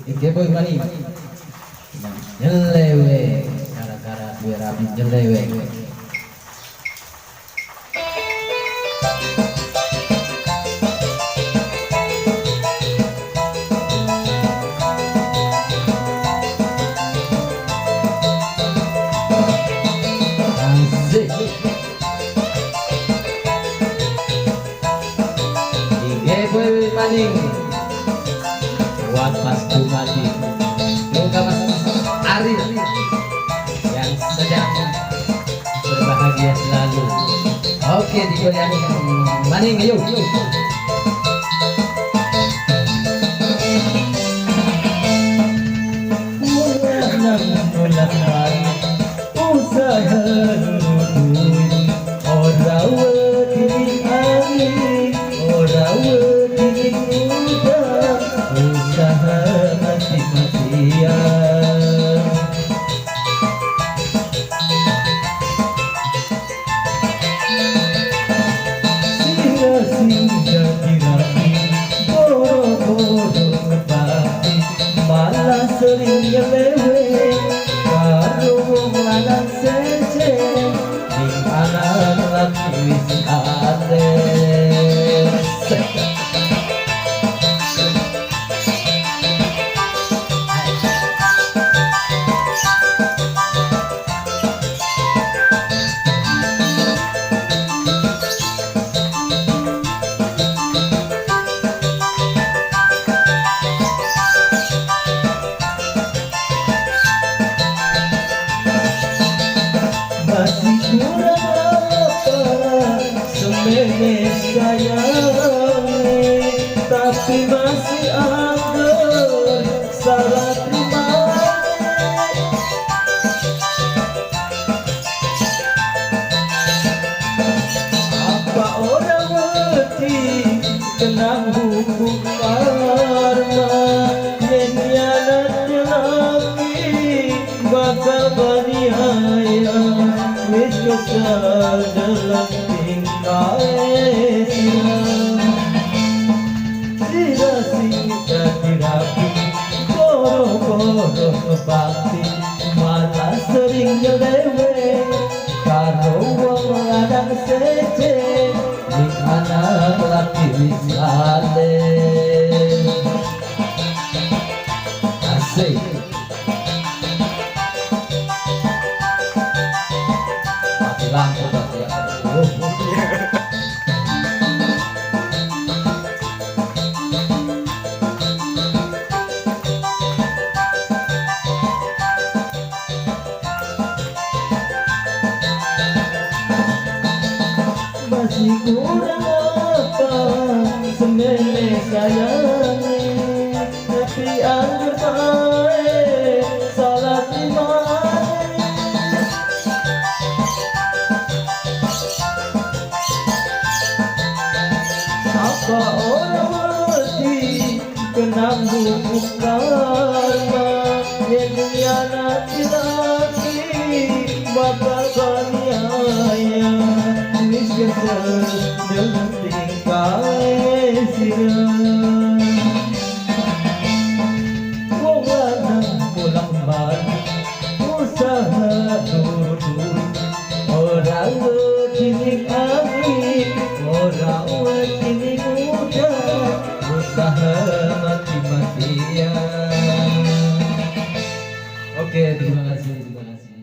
Iki boy mani. Nyeleweng gara-gara duwe rabi nyeleweng. Asik. Iki boy maning. Buat Mas Jumadi, juga Mas Ari yang sedang berbahagia selalu. Oke, digoyang maning yuk. Usaha duit ora wedi angin, ora wedi udan, usaha mati-matian. Sira sing dadi rabi boro-boro ngebati, malah sering nyeleweng karo wong lanang seje ning anak laki wis aneh. Masih kurang apa semene sayange, tapi masih angger salah terima. Apa ora wedi kena hukum karma, yen anak laki bakal baniaya, wis kesel dalam tingkahe sira. Sira sing dadi rabi boro-boro ngebati, malah sering nyeleweng karo wong lanang seje ning anak laki wis saleh. Asik. Mati lampu berarti ya. Aduh. Masih kurang apa semene sayange, tapi angger bae salah terimane. Apa ora wedi kena hukum karma, yen anak laki bakal baniaya, wis kesel dalam tingkahe sira. Wong lanang pulang balik usaha nurut duit, ora wedi ning angin, ora wedi ning udan, usaha mati-matian. Oke, terima kasih, terima kasih.